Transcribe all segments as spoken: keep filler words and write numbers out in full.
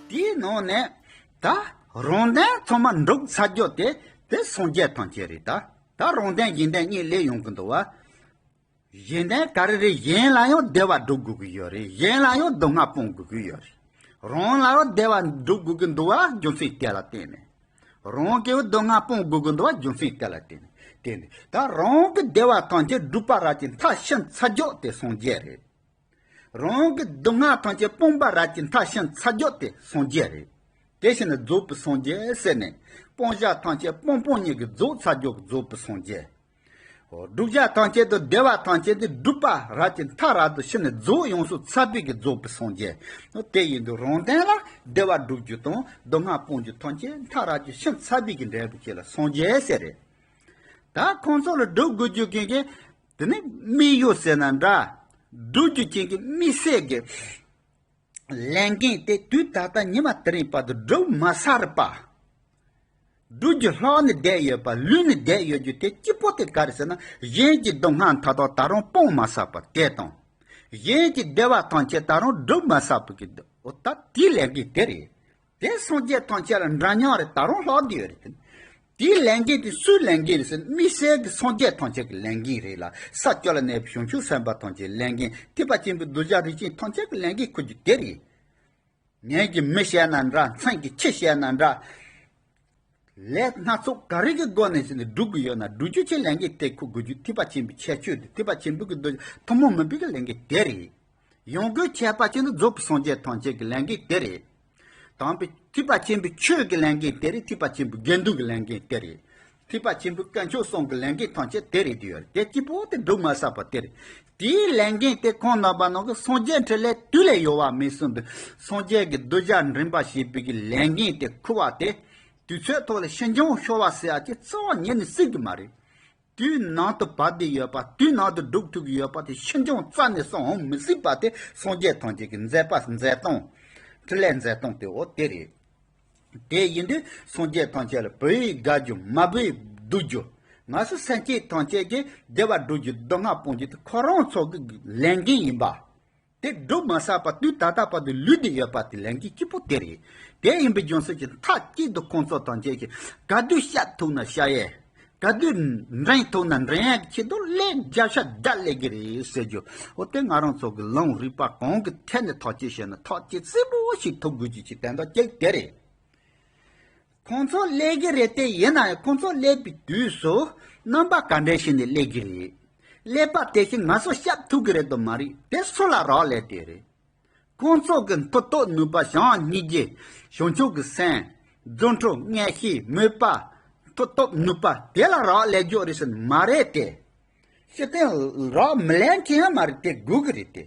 དེའི་ནང་ནས་ད་རང་དོན་ཚང་མ་འགྲུབ་ཚར་རྒྱུ་དེ་དེ་སངས་རྒྱས་ཐམས་ཅད་རེད། ད་ད་རང་དོན་གཞན་དོན་གཉིས་སླེབས་ཡོང་གི་འདུག་བ། གཞན་དོན་ག་རེ་རེད། གཞན་ལ་ཡང་བདེ་བ་སྒྲུབ་དགོས་ཀྱི་ཡོད་རེད། གཞན་ལ་ཡང་སྡུག་བསྔལ་སྤོང་དགོས་ཀྱི་ཡོད་རེད། རང་ལ་ཡང་བདེ་བ་སྒྲུབ་དགོས་ཀྱི་འདུག་བ། རྒྱུ་མཚན་དེ་ལ་བརྟེན་ནས། རང་གི་སྡུག་བསྔལ་སྤོང་དགོས་ཀྱི་འདུག་བ། རྒྱུ་མཚན་དེ་ལ་བརྟེན་ནས། བརྟེན་ནས་ད་རང་གི་བདེ་བ་ཐམས་ཅད་སྒྲུབ་པ་ར་གྱི་མཐའ་ཕྱིན་ཚར་རྒྱུ་དེ་སངས་རྒྱས་རེད། རང་གི་སྡུག་བསྔལ་ཐམས་ཅད་སྤོང་བ་ར་གྱི་མཐའ་ཕྱིན་ཚར་རྒྱུ་དེ་སངས་རྒྱས་རེད། དེ་བཞིན་ནི་རྫོགས་པའི་སངས་རྒྱས་ཟེར་ནས། སྤོང་བྱ་ཐམས་ཅད་སྤོང་སྤོང་ཉིད་ཀྱིས་རྫོགས་ཚར་རྒྱུ་རྫོགས་པའི་སངས་རྒྱས། འོ། བསྒྲུབ་བྱ་ཐམས་ཅད་དང་བདེ་བ་ཐམས་ཅད་དེ་སྒྲུབ་པ་ར་གྱི་མཐའ་ར་ཏུ་ཕྱིན་ནས་རྫོགས་ཡོངས་སུ་ཚར་བའི་གི་རྫོགས་པའི་སངས་རྒྱས། འོ། དེ་ཡིན་དུས་རང་དོན་ལ་བདེ་བ་སྒྲུབ་རྒྱུ་དང་སྡུག་བསྔལ་སྤོང་རྒྱུ་ཐམས་ཅད་མཐའ་ར་ཏུ་ཕྱིན་ཚར་བའི་གི་འབྲས་བུ་ཅིག་ལ་སངས་རྒྱས་ཟེར་རེད། ད་ཁོང་ཚོ་ལ་སྒྲུབ་དགོས་རྒྱུ་མཁན་གྱི་དེ་ནི་དམིགས་ཡུལ་ཟེར་ན་འདྲ། སྒྲུབ་རྒྱུ་མཁན་གྱི་དམིགས་བསལ་གྱི་ལས་འགན་དེ་དུས་ད་ལྟ་ཉི་མ་དེ་རིང་བར་དུ་སྒྲུབ་མ་ཚར་བ། སྒྲུབ་རྒྱུ་ལྷག་ནས་བསྡད་ཡོད་པ། ལུས་ནས་བསྡད་ཡོད་རྒྱུ་དེ་གཅིག་པོ་དེ་ག་རེ་ཟེར་ན། གཞན་གྱི་སྡུག་བསྔལ་མཐའ་དག་ད་རུང་སྤོང་མ་ཚར་བ་དེ་དང་། གཞན་གྱི་བདེ་བ་ཐམས་ཅད་ད་རུང་སྒྲུབ་མ་ཚར་བ་གི། འོ། ད་དེའི་ལས་འགན་དེ་རེད། དེ་སངས་རྒྱས་ཐམས་ཅད་ལ་འདྲ་མཉམ་རེད། ད་རུང་ལྷག་བསྡད་ཡོད་རེད། དེའི་ལས་འགན་དེ་སུའི་ལས་འགན་རེད་ཟེར་ན། དམིགས་བསལ་གྱི་སངས་རྒྱས་ཐམས་ཅད་ཀྱི་ལས་འགན་རེད་ལ། ས་བཅུ་ལ་གནས་པའི་བྱང་ཆུབ་སེམས་དཔའ་ཐམས་ཅད་ཀྱི་ལས་འགན། ཐེག་པ་ཆེན་པོའི་གདུལ་བྱ་རིགས་ཅན་ཐམས་ཅད་ཀྱི་ལས་འགན་འཁུར་རྒྱུ་དེ་རེད། ངེད་ཀྱི་མི་བཤད་ན་འདྲ། མཚན་གྱི་ཁྱི་བཤད་ན་འདྲ། ལས་སྣ་ཚོགས་ག་རེ་གི་སྒོ་ནས་ཟེར་ནས་སྒྲུབ་ཀྱི་ཡོད་ན། སྒྲུབ་རྒྱུ་ཆེ་ལས་འགན་དེ་འཁུར་དགོས་རྒྱུ། ཐེག་པ་ཆེན་པོའི་ཁྱད་ཆོས་དེ། ཐེག་པ་ཆེན་པོ་གི་གདུལ་བྱ་ཐུན་མོང་མིན་པའི་གི་ལས་འགན་དེ་རེད། ཡོངས་སྒོས་ཁྱད་པར་ཅན་དུ་རྫོགས་པའི་སངས་རྒྱས་ཐམས་ཅད་ཀྱི་ལས་འགན་དེ་རེད། དམ་པའི་ཐེག་པ་ཆེན་པོའི་ཆོས་ཀྱི་ལས་འགན་དེ་རེད། ཐེག་པ་ཆེན་པོའི་དགེ་འདུན་གྱི་ལས་འགན་དེ་རེད། ཐེག་པ་ཆེན་པོའི་དཀོན་མཆོག་གསུམ་གྱི་ལས་འགན་ཐམས་ཅད་དེ་རེད་དུ་ཡོད་རེད། དེ་གཅིག་པོ་དེ་སྒྲུབ་མ་ཚར་བ་དེ་རེད། དེའི་ལས་འགན་དེ་ཁོང་རྣམ་པ་ནང་གི་སངས་རྒྱས་འཕྲིན་ལས་དུས་ལས་ཡོལ་བ་མེད་གསུངས་པའི་སངས་རྒྱས་ཀྱི་གདུལ་བྱ་འདྲེན་པ་བྱེད་པའི་གི་ལས་འགན་དེ་འཁུར་བ་དེ། དུས་ཚོད་ཐོག་ལ་ཕྱིར་འགྱངས་ཤོར་བ་ཟེར་ཡ་ཅིག་རྩ་བ་ཉིད་ནས་སྲིད་གི་མ་རེད། དུས་ནང་དུ་བབས་བསྡད་ཡོད་པ། དུས་ནང་དུ་སྒྲུབ་ཐུབ་ཀྱི་ཡོད་པ་དེ་ཕྱིར་འགྱངས་རྩ་ནས་སོང་མི་སྲིད་པ་དེ་སངས་རྒྱས་ཐམས་ཅད་ཀྱི་མཛད་པ་མཛད་སྟངས། འཕྲིན་ལས་མཛད་སྟངས་དེ། འོ། དེ་རེད། དེ་ཡིན་དུས་སངས་རྒྱས་ཐམས་ཅད་ལ་འབུལ་བའི་དགའ་རྒྱུ། མ་འབུལ་སྡུག་རྒྱུ། ང་ཚོ་སེམས་ཅན་ཐམས་ཅད་ཀྱི་བདེ་བ་སྒྲུབ་རྒྱུ། སྡུག་བསྔལ་སྤོང་རྒྱུ་དེ་ཁོ་རང་ཚོ་གི་ལས་འགན་ཡིན་པ། དེ་སྒྲུབ་མ་ཚར་བར་དུས་ད་ལྟ་བར་དུ་ལུས་བསྡད་ཡོད་པ་དེ་ལས་འགན་གཅིག་པོ་དེ་རེད། དེ་ཡིན་པའི་རྒྱུ་མཚན་གྱིས་མཐའ་གཅིག་ཏུ་ཁོང་ཚོ་ཐམས་ཅད་ཀྱིས་ག་དུས་བཤད་ཐུབ་ན་བཤད་ཡས། ག་དུས་འདྲེན་ཐུབ་ན་འདྲེན་ཡས་ཀྱི་ཆེད་དུ་ལས་བརྒྱ་ཆ་བརྒྱ་ལས་ཀྱི་རེད་ཟེར་རྒྱུ། འོ། དེ་ང་རང་ཚོ་གི་ལུང་རིགས་པ་གང་གི་ཐད་ནས་ཐག་གཅོད་བྱས་ན་ཐག་གཅོད་གསལ་པོ་ཞིག་ཐུབ་དགོས་ཀྱི་ཆེད་དོན་དག་གཅིག་དེ་རེད། ཁོང་ཚོ་སླེབས་ཀྱི་རེད་དེ། ཡིན་ན་ཡང་ཁོང་ཚོ་སླེབས་པའི་དུས་སུ་རྣམ་པ་ག་འདྲ་ཞིག་ནས་སླེབས་ཀྱི་རེད། སླེབས་པ་དེ་བཞིན་ང་ཚོ་བཤད་ཐུབ་ཀྱི་རེད་དམ་མ་རེད། དེ་སུ་ལ་རག་ལས་དེ་རེད། ཁོང་ཚོ་གི་མཐུ་སྟོབས་ནུས་པ། བྱམས་སྙིང་རྗེ། བྱང་ཆུབ་ཀྱི་སེམས། རྫུ་འཕྲུལ་མངོན་ཤེས། མོས་པ། མཐུ་སྟོབས་ནུས་པ་དེ་ལ་རག་ལས་རྒྱུ་རེད་ཟེར་ན་མ་རེད་དེ། ཤི་སྟེང་རག་མི་ལས་མཁན་ཡང་མ་རེད། དེ་དགོས་ཀྱི་རེད་དེ།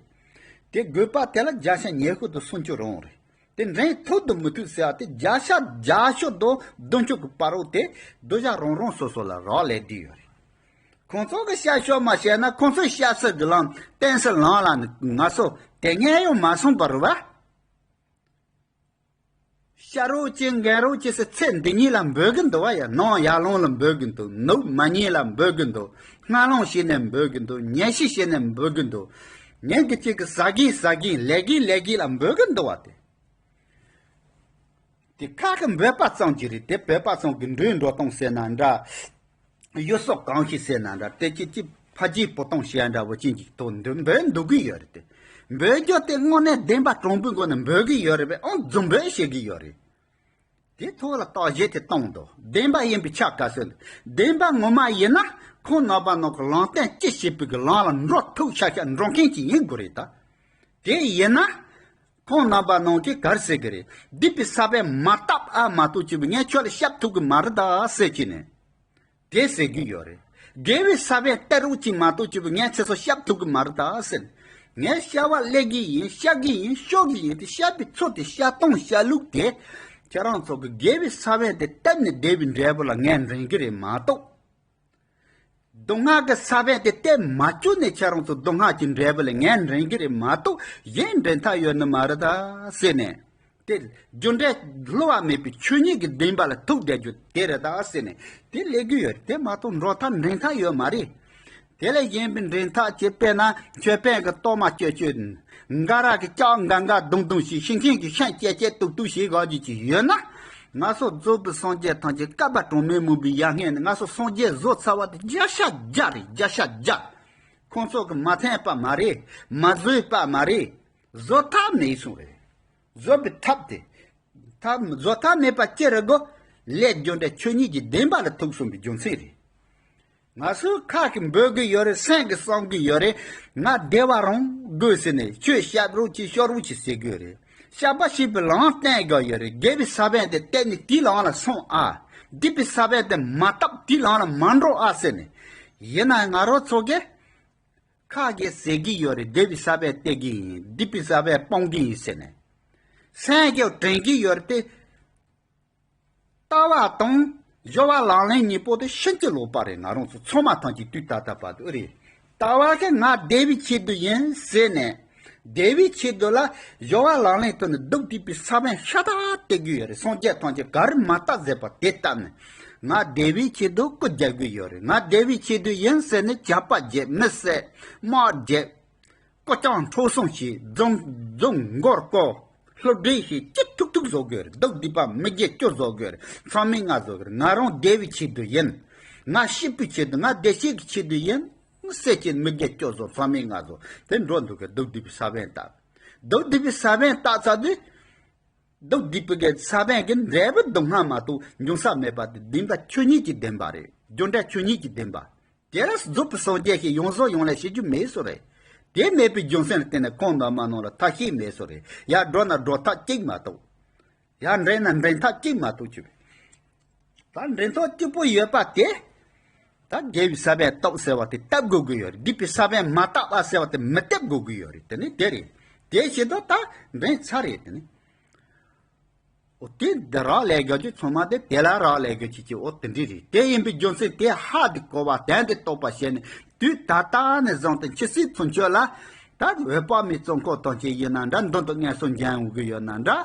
དེ་དགོས་པ་དེ་ལ་བརྒྱ་ཆ་ཉི་ཤུ་དང་སུམ་ཅུ་རང་རེད། དེ་འདྲེན་ཐུབ་དང་མི་ཐུབ་ཟེར་བ་དེ་བརྒྱ་ཆ་བརྒྱད་ཅུ་དང་བདུན་ཅུ་གི་བར་རོ་དེ་གདུལ་བྱ་རང་རང་སོ་སོ་ལ་རག་ལས་བསྡད་ཡོད་རེད། ཁོང་ཚོ་གི་བཤད་ཕྱོགས་མ་བཤད་ན་ཁོང་ཚོའི་བཤད་སྲོལ་གི་ལམ་བསྟན་སྲོལ་ལམ་ལ་ནི་ང་ཚོ་དེ་སྔ་ཡང་མ་སོང་བ་རེད་བ། ཤ་རོགས་ཀྱི་འགན་རོགས་ཀྱི་ཟེར་ཚེ་འདི་ཉིད་ལ་འབོད་གི་འདུག་བ་ཡ། ནང་ཡར་ལངས་ལ་འབོད་གི་འདུག་ནུབ་མ་ཉལ་ལ་འབོད་གི་འདུག་སྔ་ལངས་བྱས་ནས་འབོད་གི་འདུག་ཉལ་ཞིབ་བྱས་ནས་འབོད་གི་འདུག་ཉིན་གཅིག་གཅིག་གི་ཟ་གིན་ཟ་གིན་ལས་གིན་ལས་གིན་ལ་འབོད་གི་འདུག་བ་དེ། དེ་ཁ་གི་འབོད་པ་ཙམ་གྱིས་རེད་དེ། འབོད་པ་ཙམ་གྱིས་འགྲོས་འགྲོ་སྟངས་ཟེར་ན་འདྲ། གཡུལ་སོགས་གང་ཞིག་ཟེར་ན་འདྲ། དེ་ཅི་ཅི་ཕ་རྗེས་བུ་སྟོང་བཤད་འདྲ་བོ་ཅན་གྱི་ཐོག་འདི་འབོད་འདུག་གི་ཡོད་རེད་དེ། འབོད་རྒྱུ་དེ་དངོས་གནས་བདེན་པ་དྲང་པོའི་སྒོ་ནས་འབོད་གི་ཡོད་རེད་པས། ཨང་རྫུན་འབོད་བྱེད་གི་ཡོད་རེད། དེ་ཐོག་ལ་བརྟག་དཔྱད་དེ་གཏོང་དོ། བདེན་པ་ཡིན་པའི་ཆ་ག་ཚོད་འདུག་བདེན་པ་ངོ་མ་ཡིན་ན་ཁོང་རྣམ་པ་ནང་གི་ལམ་སྟོན་ཅི་བྱེད་པའི་གི་ལམ་ལ་འགྲོ་ཐུབ་ཤ་ཤ་འགྲོ་མཁན་ཅིག་ཡིན་དགོས་རེད་ད། དེ་ཡིན་ན། ཁོང་རྣམ་པ་ནང་གི་ག་རེ་ཟེར་གི་རེད། སྡིག་པའི་ས་བོན་མ་བཏབ་ཨ་མ་གཏོགས་ཅིག་ངས་ཁྱོད་ལ་བཤད་ཐུབ་གི་མ་རེད་ད་ཟེར་གྱི་ནས། དེ་ཟེར་གི་ཡོད་རེད། དགེ་བའི་ས་བོན་གཏད་རོགས་ཅིག་མ་གཏོགས་ཅིག་ངས་ཁྱེད་ཚོ་བཤད་ཐུབ་གི་མ་རེད་ད་ཟེར། ངས་བཤད་པ་སླེབས་གི་ཡིན། བཤད་གི་ཡིན། ཤོད་གི་ཡིན། དེ་བཤད་པའི་ཚུལ་དེ་བཤད་སྟངས་བཤད་ལུགས་དེ། ཁྱེད་རང་ཚོ་གི་དགེ་བའི་ས་བོན་དེ་གཏད་ནས་བསྡད་པའི་འབྲས་བུ་ལ་ངས་འདྲེན་གི་རེད་མ་གཏོགས། སྡུག་བསྔལ་གྱི་ས་བོན་དེ་གཏད་མ་བཅུག་ནས་ཁྱེད་རང་ཚོ་སྡུག་བསྔལ་གྱི་འབྲས་བུ་ལ་ངས་འདྲེན་གྱི་རེད་མ་གཏོགས་གཞན་འདྲེན་ཐབས་ཡོད་ནི་མ་རེད་ད་ཟེར་ནས། དེ་རྒྱུ་འབྲས་བསླུ་བ་མེད་པའི་ཆོས་ཉིད་ཀྱི་བདེན་པ་ལ་ཐུག་བསྡད་རྒྱུ་དེ་རེད་ད་ཟེར་ནས་དེ་སླེབས་ཀྱི་ཡོད་རེད། དེ་མ་གཏོགས་འགྲོ་ཐབས་འདྲེན་ཐབས་ཡོད་མ་རེད། དེ་ལས་གཞན་པའི་འདྲེན་ཐག་ཅིག་དཔེར་ན་མཆོད་པའི་གི་གཏོར་མ་བཅོལ་བཅོལ། འགའ་ར་གི་ལྕགས་འགའ་འགའ་བརྡུང་བརྡུང་བྱས། ཤིང་ཤིང་གི་ཤིང་བཅད་བཅད་གཏུབ་གཏུབ་བྱས་ག་རྒྱུ་ཅིག་ཡོད་ན། ང་ཚོ་རྫོགས་པའི་སངས་རྒྱས་ཐམས་ཅད་བསྐལ་པ་གྲངས་མེད་མང་པོའི་ཡར་སྔོན་ནས་ང་ཚོ་སངས་རྒྱས་བཟོ་ཚར་བ་དེ་བརྒྱ་ཆ་བརྒྱ་རེད། བརྒྱ་ཆ་བརྒྱ། ཁོང་ཚོ་གི་མ་ཐོན་པ་མ་རེད། མ་བཟོས་པ་མ་རེད། བཟོ་ཐབས་མེད་སོང་རེད། བཟོ་བའི་ཐབས་དེ། ཐབས་བཟོ་ཐབས་མེད་པ་ཅི་རེད་གོ། ལས་རྒྱུ་འབྲས་ཆོས་ཉིད་ཀྱི་བདེན་པ་ལ་ཐུག་སོང་བའི་རྒྱུ་མཚན་རེད། ང་ཚོའི་ཁ་གིས་འབོད་ཀྱི་ཡོད་རེད། སེམས་ཀྱིས་བསམ་གྱི་ཡོད་རེད། ང་བདེ་བ་རང་དགོས་ཟེར་ནས་ཁྱོད་ཤབ་རོགས་གྱིས་ཤོར་རོགས་གྱིས་ཟེར་གྱི་ཡོད་རེད། བཤགས་པ་བྱེད་པའི་ལམ་བསྟན་དགོས་ཡོད་རེད། དགེ་བའི་ས་བོན་དེ་བཏབ་ནས་དེའི་ལམ་ལ་སོང་ཨ། སྡིག་པའི་ས་བོན་དེ་མ་བཏབ་དེའི་ལམ་ལ་མ་འགྲོ་ཨ་ཟེར་ནས། ཡིན་ན་ང་རང་ཚོ་གིས་ཁ་གིས་ཟེར་གྱི་ཡོད་རེད། བདེ་བའི་ས་བོན་སྟེར་གྱི་ཡིན། སྡིག་པའི་ས་བོན་སྤང་གི་ཡིན་ཟེར་ནས། སེམས་ཀྱིས་དྲན་གྱི་ཡོད་རེད་དེ། ལྟ་བ་དང་སྦྱོར་བ་ལག་ལེན་གཉིས་པོ་དེ་ཕྱིན་ཅི་ལོག་པ་རེད། ང་རང་ཚོ་ཚང་མ་ཐམས་ཅད་དུས་ད་ལྟ་བར་དུ་ཨེ་རེད། ལྟ་བ་གིས་ང་བདེ་བའི་ཆེད་དུ་ཡིན་ཟེར་ནས། བདེ་བའི་ཆེད་དུ་ལ་སྦྱོར་བ་ལག་ལེན་དུ་ནི་སྡུག་བསྡུས་པའི་ས་བོན་ཤ་སྟག་སྟེར་གྱི་ཡོད་རེད། སངས་རྒྱས་ཐམས་ཅད་ག་རེ་མ་བཏབ་ཟེར་བ་དེ་བཏབ་ནས། ང་བདེ་བའི་ཆེད་དུ་སྐུ་རྒྱབ་ཀྱི་ཡོད་རེད། ང་བདེ་བའི་ཆེད་དུ་ཡིན་ཟེར་ནས་ཇག་པ་རྒྱབ། མི་བསད། དམག་རྒྱབ། སྐུ་རྐྱང་འཕྲོག་བསྲུང་བྱས། རྫོང་རྫོང་མགོ་སྐོར། སློབ་གྲྭའི་ཞིག་ཅི་ཐུབ་ཐུབ་བཟོ་དགོས་རེད། སྡུག་སྡིག་པ་མི་དགེ་བཅུ་བཟོ་དགོས་རེད། ཚང་མས་ང་བཟོ་དགོས་རེད། ང་རང་བདེ་བའི་ཆེད་དུ་ཡིན། ང་སྐྱིད་པའི་ཆེད་དུ། ང་བདེ་སྐྱིད་ཀྱི་ཆེད་དུ་ཡིན། སེམས་ཀྱི་མི་དགེ་བཅུ་བཟོ། ཚང་མས་ང་བཟོ། དེ་འགྲོ་འདུག་གི་སྡུག་སྡིག་པའི་ས་བོན་བཏབ། སྡུག་སྡིག་པའི་ས་བོན་བཏབ་ཚར་དུས། སྡུག་སྡིག་པའི་གི་ས་བོན་གྱི་འབྲས་བུ་སྡུག་བསྔལ་མ་གཏོགས་འབྱུང་ས་མེད་པ་དེ་བདེན་པ་ཆོས་ཉིད་ཀྱི་བདེན་པ་རེད། རྒྱུ་འབྲས་ཆོས་ཉིད་ཀྱི་བདེན་པ། དེ་ལ་རྫོགས་པའི་སངས་རྒྱས་ཞེས་ཡོངས་སུ་ཡོངས་ལ་བྱེད་རྒྱུ་མེད་སོ་རེད། དེ་མེད་པའི་རྒྱུ་མཚན་ལ་བརྟེན་ནས་ཁོང་རྣམ་པ་རྣམས་ལ་ཐབས་ཤེས་མེད་སོ་རེད། ཡར་འགྲོ་ན་འགྲོ་ཐབས་གཅིག་མ་གཏོགས། ཡར་འདྲེན་ན་འདྲེན་ཐབས་གཅིག་མ་གཏོགས་ཅི། ད་འདྲེན་ཐབས་གཅིག་པོ་ཡོད་པ་དེ། ད་དགེ་བའི་ས་བོན་བཏབ་ཟེར་བ་དེ་བཏབ་དགོས་ཀྱི་ཡོད་རེད། སྡིག་པའི་ས་བོན་མ་བཏབ་པ་ཟེར་བ་དེ་མི་བཏབ་དགོས་ཀྱི་ཡོད་རེད། དེ་ནི་དེ་རེད། དེ་བྱེད་དུས་ད་འདྲེན་ཚར་རེད། དེ་ནི། འོ་དེ་འདི་རག་ལས་དགོས་རྒྱུ་ཚང་མ་དེ་དེ་ལ་རག་ལས་དགོས་ཀྱི་ཀྱི་འོ་དེ་འདྲ་རེད། དེ་ཡིན་པའི་རྒྱུ་མཚན་དེ་ཧ་དེ་གོ་བ་དན་དེ་རྟོགས་པ་བྱས་ནས་དུས་ད་ལྟ་ནས་བཟུང་སྟེ་ཇི་སྲིད་ཚུན་ཆད་ལ། ད་འོད་དཔག་མེད་གཙོ་འཁོར་དང་བཅས་ཡིན་ན་འདྲ། མདུན་དུ་ངན་སོང་འབྱོན་འོང་གི་ཡོད་ན་འདྲ།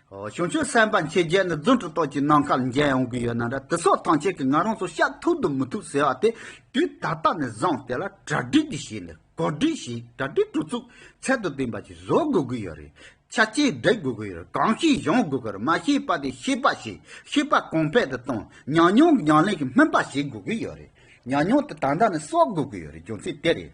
འོ་བྱང་ཆུབ་སེམས་དཔའ་མཆེད་བརྒྱད་ནི་རྫུ་འཕྲུལ་སྟོབས་ཀྱི་ནམ་མཁའ་ལ་འབྱོན་འོང་གི་ཡོད་ན་འདྲ། དེ་སོགས་ཐམས་ཅད་ཀྱིས་ང་རང་ཚོ་བཤགས་ཐུབ་དང་མི་ཐུབ་ཟེར་བ་དེ་དུས་ད་ལྟ་ནས་བཟུང་སྟེ་ལ་གྲ་སྒྲིག་དེ་བྱས་ནས། གོ་སྒྲིག་བྱེད། གྲ་སྒྲིག་གྲོས་ཚོགས་ཚད་དང་ལྡན་པ་ཞིག་བཟོ་དགོས་ཀྱི་ཡོད་རེད། ཆ་རྐྱེན་སྒྲིག་དགོས་ཀྱི་ཡོད་རེད། གང་ཤེས་སྦྱོང་དགོས་ཀྱི་རེད། མ་ཤེས་པ་དེ་ཤེས་པ་བྱེད། ཤེས་པ་གོང་འཕེལ་དུ་གཏོང་། ཉམས་མྱོང་ཉམས་ལེན་གྱི་སྨིན་པ་བྱེད་དགོས་ཀྱི་ཡོད་རེད། ཉམས་མྱོང་དེ་ད་ལྟ་ནས་གསོག་དགོས་ཀྱི་ཡོད་རེད། རྒྱུ་མཚན་དེ་རེད།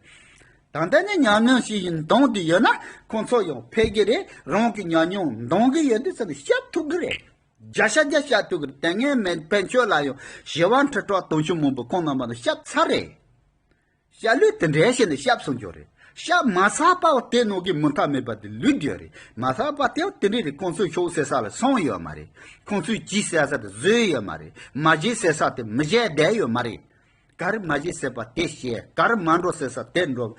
ད་ལྟ་ནས་ཉམས་མྱོང་ཞིག་ཡིན་གཏོང་དུ་ཡོད་ན་ཁོང་ཚོ་ཡང་འཕེལ་གྱི་རེད། རང་གི་ཉམས་མྱོང་འདང་གི་ཡོད་དུས་ཙམ་ནས་བཤད་ཐུབ་ཀྱི་རེད། བརྒྱ་ཆ་བརྒྱ་བཤད་ཐུབ་ཀྱི་རེད། དེ་སྔའི་མེད་ཕན་ཆོད་ལ་ཡང་ཞི་བ་ཁྲི་ཕྲག་དུང་ཕྱུར་མང་པོ་ཁོང་རྣམ་པ་ཚོ་བཤད་ཚར་རེད། བཤད་ལུགས་དེ་འདྲའི་བྱས་ནས་བཤད་སོང་རྒྱུ་རེད། བཤད་མ་ཚར་པ་བ་དེ་ནང་གི་མུ་མཐའ་མེད་པ་དེ་ལུས་རྒྱུ་རེད། མ་ཚར་པ་དེ་བ་དེ་འདྲའི་རེད། ཁོང་ཚོའི་ཤོག་ཟེར་ས་ལ་སོང་ཡོད་མ་རེད། ཁོང་ཚོའི་གྱིས་ཟེར་ས་དེ་བཟོས་ཡོད་མ་རེད། མ་བྱེད་ཟེར་ས་དེ་མི་བྱེད་བསྡད་ཡོད་མ་རེད། ག་རེ་མ་བྱེད་ཟེར་བ་དེ་བྱེད། ག་རེ་མ་འགྲོ་ཟེར་ས་དེ་འགྲོ།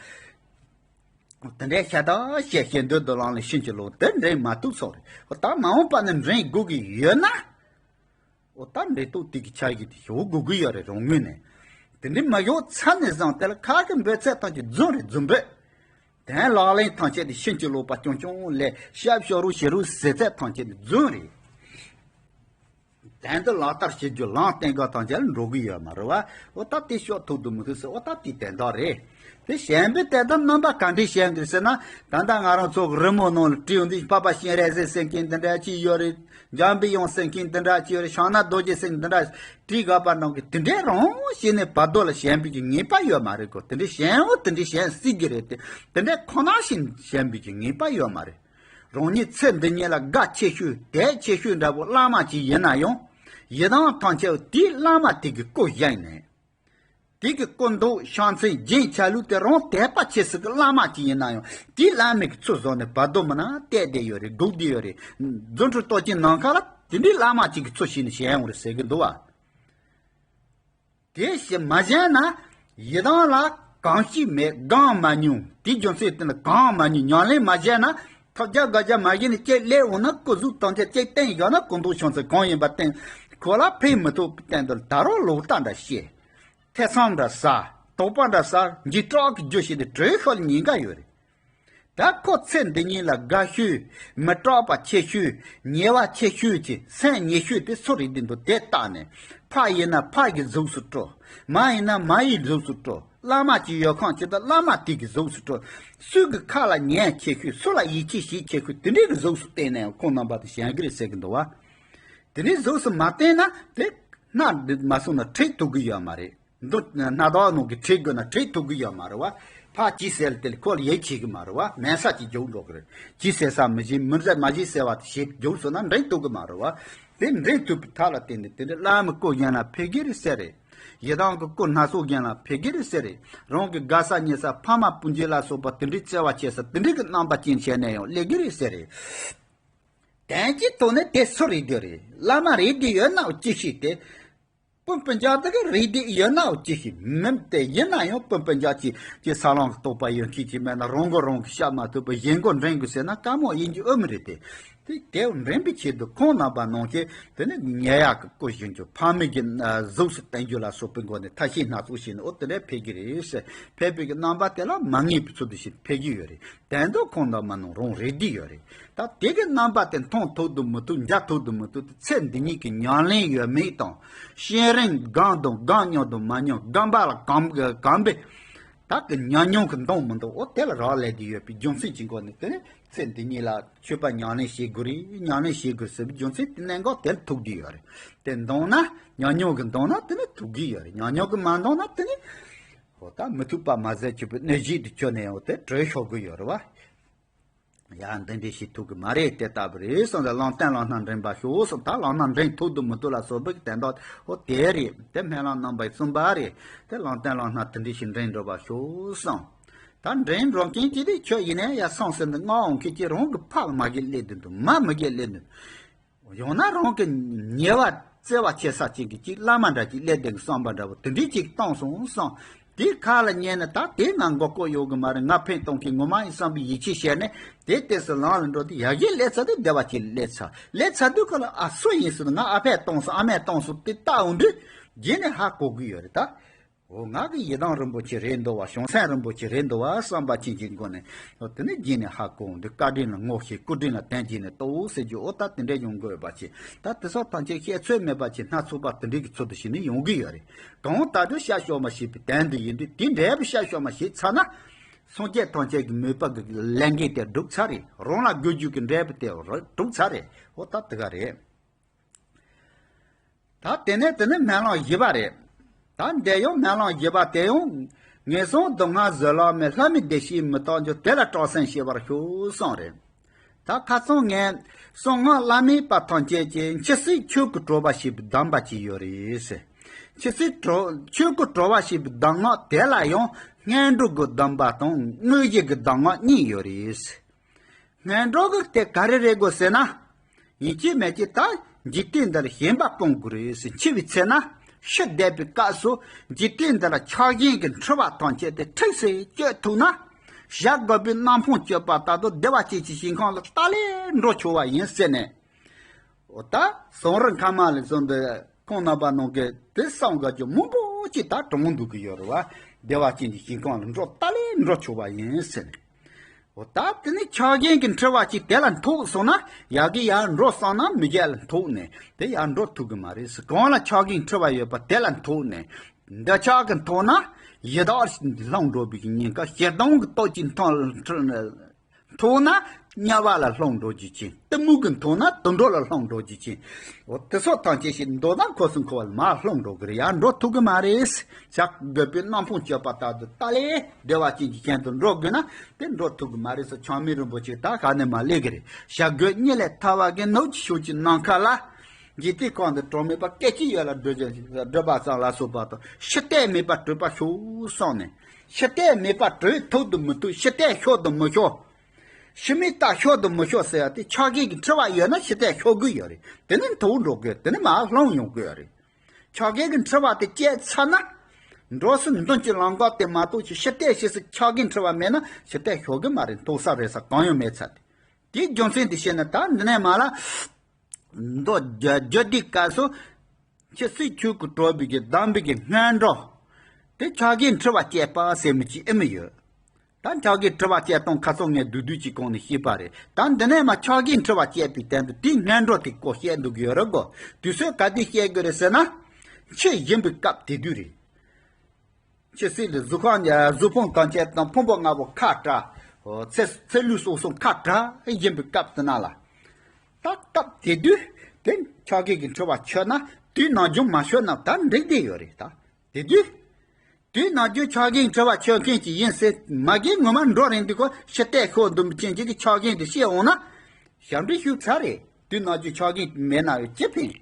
དེ་འདྲའི་ཤ་སྟག་བཤད་བཤད་འདོད་དུ་ལངས་ལ་ཕྱིན་ཅི་ལོག་དེ་འདྲའི་མ་ཐུག་སོང་རེད། ད་མ་འོངས་པ་ནས་འདྲེན་དགོས་ཀྱི་ཡོད་ན། འོ་ད་འདྲེ་ཏོག་དེ་གི་ཆ་ཡི་དེ་ཞོག་དགོས་ཀྱི་ཡོད་རེད། རང་ངོས་ནས་དེ་འདྲི་མ་ཞོག་ཚར་ནས་བཟུང་དེ་ལ་ཁ་གི་འབོད་ཚད་ཐམས་ཅད་རྫུན་རེད། རྫུན་འབོད། དོན་ལག་ལེན་ཐམས་ཅད་དེ་ཕྱིན་ཅི་ལོག་པ་རྐྱང་རྐྱང་ལས་ཤབ་ཤོ་རུ་ཞེ་རུ་ཟེར་ཚད་ཐམས་ཅད་དེ་རྫུན་རེད། དོན་དུ་ལག་བསྟར་བྱེད་རྒྱུ་ལམ་སྟོན་ག་ཐམས་ཅད་ལ་འགྲོ་གི་ཡོད་མ་རེད་བ། འོ་ད་དེ་ཤོག་ཐུག་དུ་མི་ཐུག་ཟེར། འོ་ད་དེ་དོན་དག་རེད། དེ་གཞན་པའི་དེ་ལྟར་རྣམ་པ་ག་འདྲས་བཤད་འདུག་ཟེར་ན། ད་ལྟ་ང་རང་ཚོ་རི་མོ་ནང་ལ་བྲིས་ཡོང་དུས་འཕགས་པ་སྤྱན་རས་གཟིགས་ཟེར་མཁན་འདི་འདྲ་ཅིག་ཡོད་རེད། འཇམ་པའི་དབྱངས་ཟེར་མཁན་འདི་འདྲ་ཅིག་ཡོད་རེད། ཕྱག་ན་རྡོ་རྗེ་ཟེར་མཁན་འདི་འདྲ་བྲིས་དགོས་པ་ནང་གི་དེ་འདྲའི་རང་བྱས་ནས་བར་དོ་ལ་ཞེན་པའི་གི་ངེས་པ་ཡོད་མ་རེད་གོ། དེ་འདྲའི་ཞེན་འོ་དེ་འདྲའི་ཞེན་སྲིད་ཀྱི་རེད་དེ། དེ་འདྲའི་ཁོ་ན་བཞིན་ཞེན་པའི་གི་ངེས་པ་ཡོད་མ་རེད། རང་ཉིད་ཚེ་འདི་ཉིད་ལ་དགའ་ཆེ་ཤོས་དད་ཆེ་ཤོས་འདྲ་པོ་བླ་མ་ཅིག་ཡིན་ན་ཡང་། ཡི་དམ་ཐམས་ཅད་དེའི་བླ་མ་དེ་གི་སྐུ་བཞེངས་ནས། དེ་གི་སྐུ་མདོག་ཕྱག་མཚན་རྒྱན་ཆ་ལུགས་དེ་རང་དད་པ་ཆེ་ཟིག་གི་བླ་མ་ཅིག་ཡིན་ན་ཡང་དེའི་བླ་མའི་གི་ཚུལ་བཟུང་ནས་བར་དོ་མིན་ན་བལྟས་བསྡད་ཡོད་རེད། སྒུག་བསྡད་ཡོད་རེད། རྫུ་འཕྲུལ་སྟོབས་ཀྱི་ནམ་མཁའ་ལ་དེ་འདྲའི་བླ་མ་ཅིག་གི་ཚུལ་བྱས་ནས་བཞེངས་ཡོང་རེད་ཟེར་གི་འདུག་བ། དེ་བཞིན་མ་བཞེངས་ན་ཡི་དམ་ལ་གང་ཞིག་མེད་གང་མ་མྱོང་། དེའི་རྒྱུ་མཚན་དེ་ནི་གང་མ་མྱོང་། ཉམས་ལེན་མ་བྱས་ན་ཐབས་བརྒྱ་དགག་བརྒྱ་མ་བྱས་ནས་ཅིག་སླེབས་འོང་ན་སྐུ་གཟུགས་དང་ཅིག་བསྟན་བཞག་ན་སྐུ་མདོག་ཕྱག་མཚན་གང་ཡིན་པ་བསྟན་ཁོ་ལ་ཕན་མི་ཐོགས་པའི་སྟེང་དུ་ད་རུང་ལོག་ལྟ་འདྲ་བཤད། ཐེ་ཚོམ་འདྲ་ཟ། དོགས་པ་འདྲ་ཟ། འཇིགས་སྐྲག་གི་རྒྱུ་བྱས་ཏེ་གྲོས་ཤོར་ཉེན་ཁ་ཡོད་རེད། ད་ཁོ་ཚེ་འདི་ཉིད་ལ་དགའ་ཤོས། མི་སྐྲག་པ་ཆེ་ཤོས། ཉེས་པ་ཆེ་ཤོས་ཀྱི་སེམས་ཉེ་ཤོས་དེ་སུ་རེད་འདི་འདུག་དེ་བརྟག་ནས། ཕ་ཡིན་ན་ཕ་གི་གཟུགས་སུ་སྤྲོ། མ་ཡིན་ན་མ་ཡི་གཟུགས་སུ་སྤྲོ། བླ་མ་ཅིག་ཡོད་ཁང་ཅིག་དང་བླ་མ་དེ་གི་གཟུགས་སུ་སྤྲོ། སུ་གི་ཁ་ལ་ཉན་ཆེ་ཤོས། སུ་ལ་ཡིད་ཆེས་བྱེད་ཆེ་ཤོས། དེ་འདྲའི་གི་གཟུགས་སུ་བསྟན་ནས་ཁོང་རྣམ་པ་དེ་བཞེངས་གི་རེད་ཟེར་གི་འདུག་བ། དེ་འདྲའི་གཟུགས་སུ་མ་བསྟན་ན་དེ་སྣ་མ་སོང་ན་ཁྲིད་ཐུབ་གི་ཡོད་མ་རེད། མདོ་སྣ་དག་ནང་གི་ཁྲིད་དགོས་ན་ཁྲིད་ཐུབ་གི་ཡོད་མ་རེད་བ། ཕ་ཅི་ཟེར་དེ་ལ་ཁོ་ལ་ཡིད་ཆེས་གི་མ་རེད་བ། མེད་ས་ཅིག་འཇོག་འགྲོ་གི་རེད། ཅི་ཟེར་ས་མི་ཤེས། མི་ཟེར་མ་ཤེས་ཟེར་བ་དེ་ཞིག་འཇོག་སོང་ན་འདྲེན་ཐུབ་གི་མ་རེད་བ། དེ་འདྲེན་ཐུབ་པའི་ཐབས་ལ་བརྟེན་ནས་དེ་འདྲ་བླ་མའི་སྐུ་གཞན་ལ་ཕེབས་ཀྱི་རེད་ཟེར་རེད། ཡི་དམ་གྱི་སྐུ་སྣ་ཚོགས་གཞན་ལ་ཕེབས་ཀྱི་རེད་ཟེར་རེད། རང་གི་དགའ་ས་ཉེ་ས་ཕ་མ་སྤུན་མཆེད་ལ་སོགས་པ་དེ་འདྲའི་བརྩེ་བ་ཆེ་ས་དེ་འདྲའི་གི་རྣམ་པ་ཅན་བྱས་ནས་ཡང་སླེབས་ཀྱི་རེད་ཟེར་རེད། དོན་གྱི་ཐོག་ནས་དེ་སུ་རེད་འདོད་རེད། བླ་མ་རེད་འདོད་ཡོད་ན་ཅི་ཞིག་དེ། སྤུན་སྤུན་ཀྱག་དེ་ག་རེད་འདོད་ཡོད་ན་ཅི་ཞིག་མིན་ཏེ། ཡིན་ན་ཡང་སྤུན་སྤུན་ཀྱག་ཅིག་ཅིག་ས་ལམ་གྱི་རྟོགས་པ་ཡོད་མཁན་ཅིག་མེད་ན་རང་མགོ་རང་གིས་བཤའ་མ་ཐུབ་པ་གཞན་མགོ་འདྲེན་དགོས་ཟེར་ན་དཀའ་མོ་ཡིན་རྒྱུ་ཨེ་མི་རེད་དེ། དེ་དེ་འདྲེན་པའི་ཆེད་དུ་ཁོང་རྣམ་པ་ནང་བཞིན་དེ་ནི་ཉེ་ཡག་གི་སྐུ་བཞེངས་རྒྱུ། ཕ་མེས་ཀྱི་གཟུགས་སུ་བསྟན་རྒྱུ་ལ་སོགས་པའི་སྒོ་ནས་ཐབས་ཤེས་སྣ་ཚོགས་བྱས་ནས་ཨོ་དེ་འདྲ་ཕེབས་ཀྱི་རེད་ཟེར། ཕེབས་པའི་གི་རྣམ་པ་དེ་ལ་མ་ངེས་པའི་ཚུལ་དུ་ཞིག་ཕེབས་ཀྱི་ཡོད་རེད། དོན་དུ་ཁོང་རྣམ་པ་ནང་རང་རེད་འདོད་ཡོད་རེད། ད་དེ་གི་རྣམ་པ་དེ་མཐོང་ཐུབ་དུ་མི་ཐུབ། མཇལ་ཐུབ་དུ་མི་ཐུབ་དེ་ཚེ་འདི་ཉིད་ཀྱི་ཉམས་ལེན་ཡོད་མེད་དང་། བཤད་རིང་སྒང་དང་སྒང་མཉམ་དང་མ་མཉམ། སྒང་པ་ལ་གང་གང་པའི་ད་གི་ཉམས་མྱོང་གི་འདང་མི་འདུག་ཨོ་དེ་ལ་རག་ལས་དེ་ཡོད་པའི་རྒྱུ་མཚན་གྱི་སྒོ་ནས་དེ་ནི་ཚེ་འདི་ཉིད་ལ་ཆོས་པ་ཉམས་ལེན་བྱེད་དགོས་རེད། ཉམས་ལེན་བྱེད་དགོས་ཟེར་བའི་རྒྱུ་མཚན་དེ་གནད་འགག་དེ་ལ་ཐུག་གི་ཡོད་རེད། དེ་འདང་ན་ཉམས་མྱོང་གི་འདང་ན་དེ་ནི་ཐུག་གི་ཡོད་རེད། ཉམས་མྱོང་གི་མ་འདང་ན་དེ་ནི་ཨོ་ད་མི་ཐུབ་པ་མ་ཟད་ཆོས་པའི་གནས་གཞི་དེ་ཁྱོན་ནས་ཨོ་དེ་གྲོལ་ཤོར་གི་ཡོད་རེད་བ། ཡ་འདི་འདྲས་ཞིག་ཐུག་གི་མ་རེད། དེ་ལྟ་བུ་རེད་གསུངས་ཏེ་ལམ་སྟོན་ལམ་སྣ་འདྲེན་པ་ཤོག་གསུངས། ད་ལམ་སྣ་འདྲེན་ཐུབ་དུ་མི་ཐུབ་ལ་སོགས་པའི་དོན་དག་ཨོ་དེ་རེད། དེ་སྨོན་ལམ་རྣམ་པ་གསུམ་པ་རེད། དེ་ལམ་སྟོན་ལམ་སྣ་དེ་འདྲས་ཞིག་འདྲེན་འགྲོ་བ་ཤོག་གསུངས། ད་འདྲེན་འགྲོ་མཁན་གྱི་དེ་ཁྱོད་ཡིན་ནའི་ཡ་སོང་ཟེར་འདི་ང་འོང་མཁན་གྱི་རང་གི་ཕ་མ་གི་སླེབས་དུས་འདུག་མ་མི་གི་སླེབས་དུས། ཡང་ན་རང་གི་ཉེ་བ་བརྩེ་བ་ཆེ་ས་ཅིག་གི་ཅིག་བླ་མ་འདྲ་ཅིག་སླེབས་བསྡད་གི་བསམ་པ་འདྲ་བོ་དེ་འདྲའི་ཅིག་བཏང་སོང་བསམ། དེའི་ཁ་ལ་ཉན་ནས་ད་དེ་ང་མགོ་སྐོར་ཡོང་གི་མ་རེད། ང་ཕན་གཏོང་མཁན་ངོ་མ་ཡིན་བསམ་པའི་ཡིད་ཆེས་བྱས་ནས་དེ་ལྟས་སུ་ལམ་ལ་འགྲོ་དུས་ཡར་རྒྱས་སླེབས་ཚར་དུས་བདེ་བ་ཅིག་སླེབས་ཚར། སླེབས་ཚར་དུས་ཁ་ལ་ཨ་སུ་ཡིན་ཟེར་ན་ང་ཨ་ཕས་བཏང་སོང་ཨ་མས་བཏང་སོང་དེ་ལྟ་འོང་དུས་རྗེས་ནས་ཧ་གོ་གི་ཡོད་རེད་ད། འོ་ང་གི་ཡི་དམ་རིན་པོ་ཆེ་རེད་འདུག་བ། བྱང་སེམས་རིན་པོ་ཆེ་རེད་འདུག་བ་བསམ་པ་ཅན་གྱི་སྒོ་ནས་འོ་དེ་ནས་རྗེས་ནས་ཧ་གོ་འདི་བཀའ་དྲིན་ལ་བསྔོ་ཞིང་སྐུ་དྲིན་ལ་བརྟེན་བྱས་ནས་ལྟོས་ཟེར་རྒྱུ་འོ་ད་དེ་འདྲ་ཡོང་དགོས་པ་ཅིག་ད་དེ་སོགས་ཐམས་ཅད་བཤད་ཚོད་མེད་པ་ཅིག་སྣ་ཚོགས་པ་དེ་འདྲའི་གི་ཚུལ་དུ་ཞིག་ནི་ཡོང་གི་ཡོད་རེད། གང་ལྟར་དུ་ཤར་ཕྱོགས་མ་ཞེས་པའི་དོན་དུ་ཡིན་དུས་དེ་འབྲས་བུ་ཤར་ཕྱོགས་མ་ཞེས་ཚར་ན། སངས་རྒྱས་ཐམས་ཅད་ཀྱི་མོས་པ་གི་ལས་འགན་དེ་འགྲུབ་ཚར་རེད། རང་ལ་དགོས་རྒྱུ་གི་འབྲས་བུ་དེ་འགྲུབ་ཚར་རེད། འོ་ད་དེ་ག་རེད། ད་དེ་ནས་དེ་ནི་སྨོན་ལམ་བཞི་པ་རེད། ད་འདི་ཡང་སྨོན་ལམ་བཞི་པ་དེ་ཡང་། ངན་སོང་སྡུག་བསྔལ་བཟོད་གླགས་མེད། ལྷ་མིའི་བདེ་གཤེགས་མི་རྟག་འབྱུང་། དེ་ལ་སྐྲག་སེམས་སྐྱེ་བར་ཤོག་གསུངས་རེད། ད་ཁ་སང་ངས་གསང་སྔགས་བླ་མེད་པ་ཐམས་ཅད་ཀྱིས་འཆི་སྲིད་ཆོས་ཀྱི་གྲོགས་པ་ཞེས་པའི་གདམས་པ་ཅིག་ཡོད་རེད་ཟེར། འཆི་སྲིད་གྲོགས་ཆོས་ཀྱི་གྲོགས་པ་ཞེས་པའི་གདམས་ངག་དེ་ལ་ཡང་སྔོན་འགྲོ་གི་གདམས་པ་དང་དངོས་གཞི་གི་གདམས་ངག་གཉིས་ཡོད་རེད་ཟེར། སྔོན་འགྲོ་གི་དེ་ག་རེ་རེད་དགོས་ཟེར་ན། ཡིན་གཅིག་མིན་གཅིག་ད་འཇིག་རྟེན་འདི་ལ་ཞེན་པ་སྤོང་དགོས་རེད་ཟེར། འཆི་བའི་ཚེ་ན་ཤི་བསྡད་པའི་སྐབས་སུ་འཇིག་རྟེན་འདི་ལ་ཆགས་ཞེན་གྱི་འཁྲི་བ་ཐམས་ཅད་དེ་ཁྲིགས་སེ་གཅོད་ཐུབ་ན། བྱ་རྒོད་པོའི་རྣམ་སྤངས་སྤྱོད་པ་ལྟར་དུ་བདེ་བ་ཅན་གྱི་ཞིང་ཁམས་ལ་ཏཱ་ལའི་འགྲོ་ཆོག་པ་ཡིན་ཟེར་ནས། འོ་ད་ཟམ་རི་མཁའ་མ་ལ་སོང་འདི་ཁོང་རྣམ་པ་ནང་གི་དེ་བསམ་དགའ་རྒྱུ་མང་པོ་ཅིག་ད་གྲོངས་འདུག་གི་ཡོད་རེད་བ། བདེ་བ་ཅན་གྱི་ཞིང་ཁམས་ལ་འགྲོ་ཏཱ་ལའི་འགྲོ་ཆོག་པ་ཡིན་ཟེར་ནས། འོ་ད་དེ་ནི་ཆགས་ཞེན་གྱི་འཁྲི་བ་ཅིག་དེ་ལ་ཐུག་སོང་ན་ཡ་གི་ཡར་འགྲོ་བསམ་ན་མི་རྒྱལ་ལ་ཐུག་ནས་དེ་ཡར་འགྲོ་ཐུབ་གི་མ་རེད་ཟེར། གང་ལ་ཆགས་ཞེན་འཁྲི་བ་ཡོད་པ་དེ་ལ་ཐུག་ནས་འདོད་ཆགས་ཀྱི་ཐོག་ན་ཡི་དྭགས་ལྷུང་འགྲོ་བའི་ཉེན་ཁ། ཞེ་སྡང་གི་སྟོབས་ཀྱིས་ཐོག་ན་དམྱལ་བ་ལ་ལྷུང་འགྲོ་རྒྱུ་ཅན། གཏི་མུག་གི་ཐོག་ན་དུད་འགྲོ་ལ་ལྷུང་འགྲོ་རྒྱུ་ཅན། འོ་དེ་སོགས་ཐམས་ཅད་ཞིག་མདོར་ན་འཁོར་གསུམ་འཁོར་བ་ལ་མར་ལྷུང་འགྲོ་གི་རེད། ཡར་འགྲོ་ཐུབ་གི་མ་རེད། བྱ་རྒོད་པོའི་རྣམ་སྤངས་སྤྱོད་པ་ལྟར་དུ་ཏཱ་ལའི་བདེ་བ་ཅན་གྱི་ཞིང་དུ་འགྲོ་དགོས་ན་དེ་འགྲོ་ཐུབ་གི་མ་རེད་ཟེར། ཆགས་མེད་རིན་པོ་ཆེ་ད་ག་ནས་མ་སླེབས་གི་རེད། བྱ་རྒོད་གཉིད་ལས་ཐར་བ་གི་ནུབ་ཀྱི་ཕྱོགས་ཀྱི་ནམ་མཁའ་ལ། འཇིག་རྟེན་ཁམས་འདི་གྲངས་མེད་པ་སྐད་ཅིག་ཡོད་ལ་སྒྲོལ་བྱེད་སྒྲོལ་བ་ཙམ་ལ་སོགས་པ་དང་ཤི་ལྟས་མེད་པར་གྲོལ་བར་ཤོག་གསུངས་ནས། ཤི་ལྟས་མེད་པར་གྲོལ་ཐུབ་དུ་མི་ཐུབ། ཤི་ལྟས་ཤོར་དུ་མི་ཤོར། ཤི་མི་རྟག་ཤོར་དུ་མི་ཤོར་ཟེར་ཡ་དེ་ཆགས་ཞེན་གྱི་འཁྲི་བ་ཡོད་ན་ཤི་ལྟས་ཤོར་གི་ཡོད་རེད། དེ་ནི་ཐུག་འགྲོ་དགོས། དེ་ནི་མར་ལྷུང་ཡོང་གི་ཡོད་རེད། ཆགས་ཞེན་གྱི་འཁྲི་བ་དེ་བཅད་ཚར་ན། འགྲོ་སའི་མདུན་གྱི་ལམ་ཁ་དེ་མ་གཏོགས་ཤི་ཤི་ལྟས་ཤི་སའི་ཆགས་ཞེན་འཁྲི་བ་མེད་ན་ཤི་ལྟས་ཤོར་གི་མ་རེད། ཐུག་ས་རེད་ས་གང་ཡང་མེད་ཚར་དེ། དེའི་རྒྱུ་མཚན་དེ་བཤད་ན་ད་འདི་ནས་མར་ལ། མདོ་རྒྱུད་སྡེའི་སྐབས་སུ། འཆི་སྲིད་ཆོས་ཀྱི་གྲོགས་པའི་གི་གདམས་པའི་གི་སྔོན་འགྲོ། དེ་ཆགས་ཞེན་འཁྲི་བ་བཅད་པ་ཟེར་མི་གཅིག་ཨེ་མི་ཡོད། ད་ཆགས་ཞེན་འཁྲི་བ་བཅད་སྟངས་ཁ་སང་ངས་བསྡུས་བསྡུས་ཀྱི་སྒང་ནས་བཤད་པ་རེད། ད་འདི་ནས་མར་ཆགས་ཞེན་འཁྲི་བ་བཅད་པའི་དོན་དུ་དེའི་སྔོན་འགྲོ་དེ་སྐོར་བཤད་འདུག་གི་ཡོད་རེད་གོ། དུས་ཚོད་ག་དུས་བཤད་དགོས་རེད་ཟེར་ན། འཆི་བཞིན་པའི་སྐབས་དེ་དུས་རེད། ཁྱི་སྲིད་ལ་གཟུགས་ཁང་གཟུགས་ཕུང་དང་བཅས་དང་ཕུང་པོ་ལྔ་པོ་ཁ་བྲལ། ཚེ་ཚེ་ལུས་སོགས་སོགས་ཁ་བྲལ་ཡིན་པའི་སྐབས་དེ་ན་ལ། ད་སྐབས་དེ་དུས་དེ་ཆགས་ཀྱི་འཁྲི་བ་ཆོད་ན། དུས་ནམ་རྒྱུན་མ་ཆོད་ན་ད་འགྲིག་བསྡད་ཡོད་རེད། ད་དེ་དུས་དུས་ནམ་རྒྱུན་ཆགས་ཀྱི་འཁྲི་བ་ཆོད་མཁན་ཅིག་ཡིན་ཟེར་མ་གིའི་ངོ་མ་འགྲོ་རན་དུས་ཁོ་ཤི་སྟེ་ཤོར་འདུག་མཁན་ཅིག་གི་ཆགས་ཀྱི་འདི་ཤི་འོང་ན། ཞབས་འདྲེན་ཞུས་ཚར་རེད། དུས་ནམ་རྒྱུན་ཆགས་ཀྱི་མེད་ན་ཡང་ཅི་ཕན།